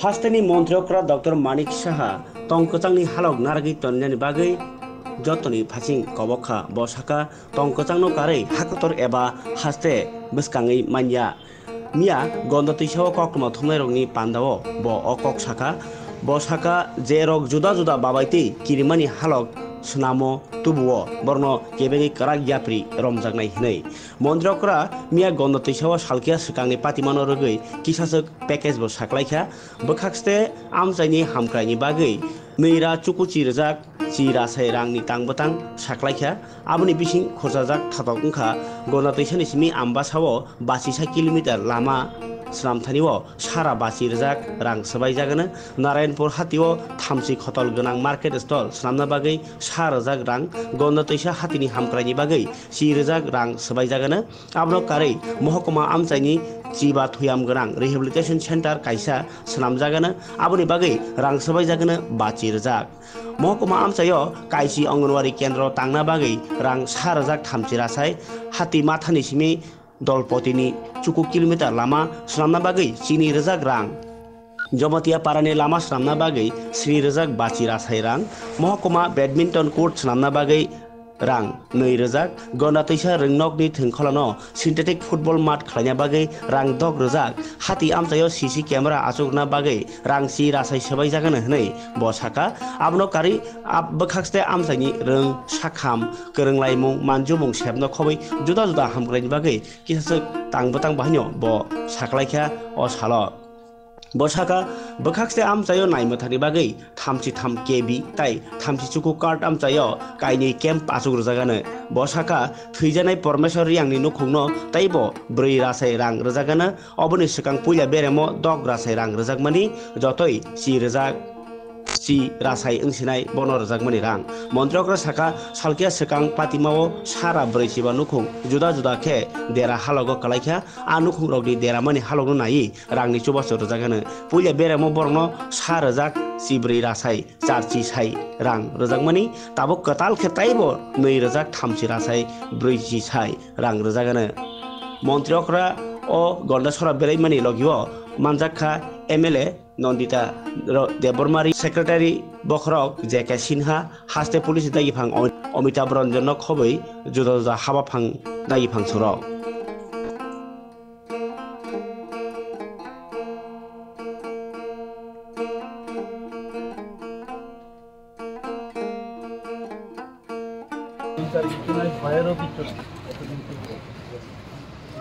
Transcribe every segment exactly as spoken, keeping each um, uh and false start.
Hasteni montri okra Doctor Manik Saha tong kwchangni halok narwgwi tongnani bagwi jotoni phasing kobok kha. Bo sakha, tong kwchangno karwi hakotor eba haste bwskangwi manya. Miya Gonda twisao koktwma thumnairokni pandao bo o kok sakha. Bo sakha, je rok juda juda babaitwi kirimani halok swnamo tubuo, borokno kebengwi kwrak yapri romjaknai hwnwi. Montri okra miya Gonda twisao salkia swkangni patimano rwgwi kisaswk package bo saklaikha. Bwkhakste amchaini hamkraini bagwi nwi ra chuku chi rwjak chi rasai rangni tang bwtang saklaikha. Aboni bising khorchajak thatok wngkha Gonda twisani simi Ambasao bachisa kilometer lama swnamthanio sara bachi rwjak rang swbaijagano. Narayanpur hatio thamchi khotol gwnang market stall swnamna bagwi sa rwjak rang, Gonda twisa hatini hamkraini bagwi chi rwjak rang swbaijagano. Abono karwi mohokuma amchaini chiba thuyam gwnang rehabilitation center kaisa swnamjagano, aboni bagwi rang swbaijagano bachi rwjak. Mohokuma amchaio kaisi Anganwadi kendro tangna bagwi rang sa rwjak thamchi rasai, hati mathani simi Dolpotini chuku kilometer lama swnamna bagwi chini rwjak rang. Jomatia parani lama swnamna bagwi sri rwjak bachi rasai rang. Mohokuma badminton court swnamna bagwi rang nwi rwjak. Gonda twisa rwngnokni thwngkholano synthetic football mat khlaina bagwi rang dok rwjak. Hati amchaio C C camera achukna bagwi rang chi rasai swbaijagano hwnwi bo sakha. Abono karwi ab-, bwkhakste amchaini rwng, sakham, kwrwnglaimung, manjumung sepno khobwi juda juda hamkraini bagwi kisaswk tang bwtang bahaino bo saklaikha o salo. Bo sakha, bwkhakste amchaio naimwthangni bagwi thamchi tham K B tai thamchi chuku card amchaio kainwi camp achuk rwjagano. Bo sakha, thwijanai Pormeswar Riyangni nukhungno teibo bwrwi rasai rang rwjagano. Oboni swkang puila beremo dok rasai rang rwjakmani jotoi chi rwjak. Chi rasai wngsinai bono rwjakmani rang. Montri okra sakha, salkia swkang patimao sara bwrwi chiba nukhung juda juda khe dera halogo kwlaikha. A nukhungrokni deramani halokno naiwi rangni chubachu rwjak hwno. Puila beremo borokno sa rwjak chi bwrwi rasai char chi sai rang rwjakmani, tabuk kwtal khe taibo nwi rwjak thamchi rasai brwi chi sai rang rwjak hwno. Montri okra o Gonda sora beraimani logio manjak kha M L A Nandita Ro-, Debbarma ri secretary bokhorok J K Sinha, haste police dagiphang Om-, Amitabh Ranjan no khobwi juda juda habaphang dagiphang surok. Feature কিচ্ছু নাই, ভয়েরও কিচ্ছু নাই। এতদিন কি করবো?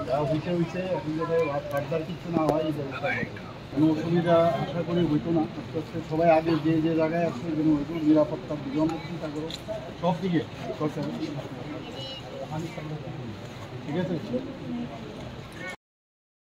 যা হইছে হইছে, এখন যাতে আর ফার্দার কিচ্ছু না হয়, এই ব্যবস্থা করবো। কোনো অসুবিধা আশা করি হইতো না। আস্তে আস্তে সবাই আগে যে যে জায়গায় আছে, যেন ওইগুলো নিরাপত্তার দিকে আমরা চিন্তা করো, সব দিকে সরকার। ঠিক আছে?